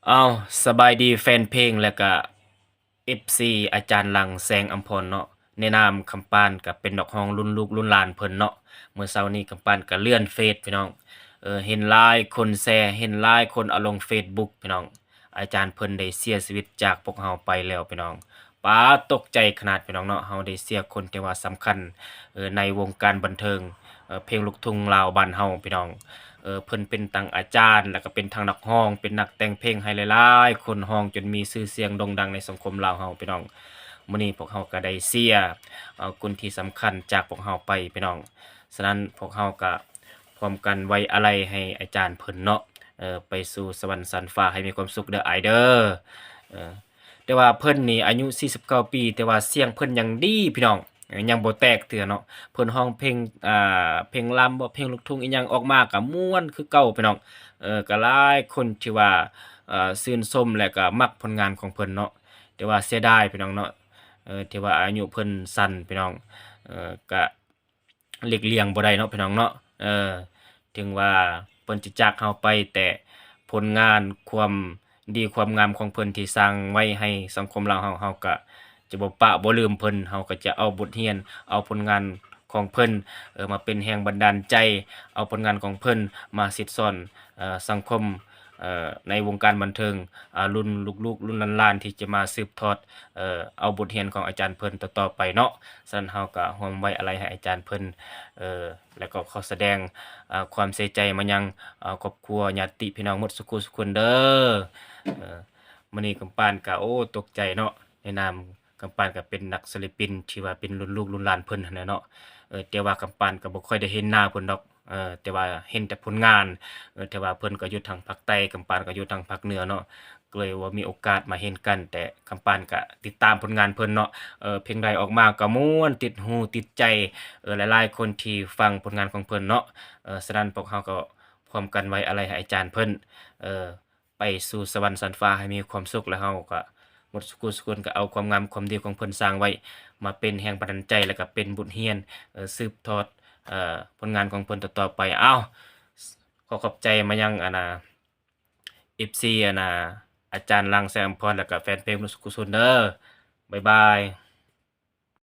ເອົາ ສະບາຍດີແຟນເພງ ແລະກະ ເອັຟຊີ ອາຈານຫຼັງ ແສງອຳພອນເນາະ. ໃນນາມຄຳປານກະເປັນນັກຮ້ອງລຸ້ນລູກລຸ້ນຫຼານເພິ່ນເນາະ. ມື້ເຊົ້ານີ້ຄຳປານກະເລື່ອນເຟສພີ່ນ້ອງ ເອີ ເຫັນຫຼາຍຄົນແຊ ເຫັນຫຼາຍຄົນເອົາລົງເຟສບຸກພີ່ນ້ອງ. ອາຈານເພິ່ນໄດ້ເສຍຊີວິດຈາກພວກເຮົາໄປແລ້ວພີ່ນ້ອງ. ປາ ຕົກໃຈຂະໜາດພີ່ນ້ອງເນາະ. ເຮົາໄດ້ເສຍຄົນທີ່ວ່າສຳຄັນ ເອີ ໃນວົງການບັນເທີງ ເອີ ເພງລູກທຸ່ງລາວບ້ານເຮົາພີ່ນ້ອງ. ເອີ ເພິ່ນເປັນທັງອາຈານ ແລ້ວກໍເປັນທັງນັກຮ້ອງ ເປັນນັກແຕ່ງເພງໃຫ້ຫຼາຍໆຄົນ ຮ້ອງຈົນມີຊື່ສຽງໂດ່ງດັງໃນສັງຄົມລາວເຮົາພີ່ນ້ອງ. ມື້ນີ້ພວກເຮົາກໍໄດ້ເສຍ ເອີ ຄົນທີ່ສຳຄັນຈາກພວກເຮົາໄປພີ່ນ້ອງ. ສະນັ້ນພວກເຮົາກໍ ພ້ອມກັນໄວ້ອາໄລໃຫ້ອາຈານເພິ່ນເນາະ ເອີ ໄປສູ່ສະຫວັນສັນຟ້າໃຫ້ມີຄວາມສຸກເດີອ້າຍເດີ. ເອີ ແຕ່ວ່າເພິ່ນນີ້ອາຍຸສີ່ສິບເກົ້າປີ ແຕ່ວ່າສຽງເພິ່ນຍັງດີພີ່ນ້ອງ ເອີ ຍັງບໍ່ແຕກເທື່ອເນາະ. ເພິ່ນຮ້ອງເພງ ອ່າ ເພງລຳບໍ ເພງລູກທຸ່ງອີ່ຫຍັງອອກມາກໍມ່ວນຄືເກົ່າພີ່ນ້ອງ. ເອີ ກໍຫຼາຍຄົນທີ່ວ່າ ເອີ ຊື່ນຊົມ ແລະກໍມັກຜົນງານຂອງເພິ່ນເນາະ. ແຕ່ວ່າເສຍດາຍພີ່ນ້ອງເນາະ ເອີ ທີ່ວ່າອາຍຸເພິ່ນສັ້ນພີ່ນ້ອງ ເອີ ກະ ຫຼີກລ່ຽງບໍ່ໄດ້ເນາະພີ່ນ້ອງເນາະ. ເອີ ເຖິງວ່າເພິ່ນຈະຈາກເຮົາໄປ ແຕ່ຜົນງານຄວາມດີຄວາມງາມຂອງເພິ່ນທີ່ສ້າງໄວ້ໃຫ້ສັງຄົມລາວເຮົາ ເຮົາກະຈະບໍ່ປະບໍ່ລືມເພິ່ນ. ເຮົາກໍຈະເອົາບົດຮຽນ ເອົາຜົນງານຂອງເພິ່ນ ເອີ ມາເປັນແຮງບັນດານໃຈ ເອົາຜົນງານຂອງເພິ່ນມາສິດສອນ ເອີ ສັງຄົມ ເອີ ໃນວົງການບັນເທີງ ອາ ລຸ້ນລູກໆ ລຸ້ນຫຼານໆ ທີ່ຈະມາສືບທອດ ເອີ ເອົາບົດຮຽນຂອງອາຈານເພິ່ນຕໍ່ໆໄປເນາະ. ສະນັ້ນເຮົາກໍຮ່ວມໄວ້ອາໄລໃຫ້ອາຈານເພິ່ນ ເອີ ແລ້ວກໍຂໍສະແດງ ອາ ຄວາມເສຍໃຈມາຍັງ ອາ ຄອບຄົວ ຍາດຕິພີ່ນ້ອງໝົດສຸຂູສຸຄົນເດີ. ເອີ ມື້ນີ້ກຳປານກໍ ໂອ້ ຕົກໃຈເນາະ ໃນນາມ ກຳປານກໍເປັນນັກສິລະປິນທີ່ວ່າເປັນລຸ້ນລູກລຸ້ນຫຼານເພິ່ນຫັ້ນແຫຼະເນາະ. ເອີ ແຕ່ວ່າກຳປານກໍບໍ່ຄ່ອຍໄດ້ເຫັນໜ້າເພິ່ນດອກ ເອີ ແຕ່ວ່າເຫັນແຕ່ຜົນງານ. ເອີ ແຕ່ວ່າເພິ່ນກໍຢູ່ທາງພາກໃຕ້ ກຳປານກໍຢູ່ທາງພາກເໜືອເນາະ ກໍເລີຍວ່າມີໂອກາດມາເຫັນກັນ. ແຕ່ກຳປານກໍຕິດຕາມຜົນງານເພິ່ນເນາະ ເອີ ເພງໃດອອກມາກໍມ່ວນ ຕິດຫູຕິດໃຈ ເອີ ຫຼາຍໆຄົນທີ່ຟັງຜົນງານຂອງເພິ່ນເນາະ. ເອີ ສະນັ້ນພວກເຮົາກໍພ້ອມກັນໄວ້ອາໄລໃຫ້ອາຈານເພິ່ນ ເອີ ໄປສູ່ສະຫວັນສັນຟ້າໃຫ້ມີຄວາມສຸກ ແລະເຮົາກໍໝົດສຸຂູສຸຄົນກໍເອົາຄວາມງາມຄວາມດີຂອງເພິ່ນສ້າງໄວ້ມາເປັນແຮງບັນດານໃຈ ແລະກໍເປັນບົດຮຽນ ເອີ ສືບທອດ ເອີ ຜົນງານຂອງເພິ່ນຕໍ່ໆໄປ. ເອົ້າ ຂໍຂອບໃຈມາຍັງ ອັນນ່າ ເອັຟຊີ ອັນນ່າ ອາຈານຫຼັງ ແສງອຳພອນ ແລະກໍແຟນເພງທຸກຄົນເດີ. ບາຍບາຍ.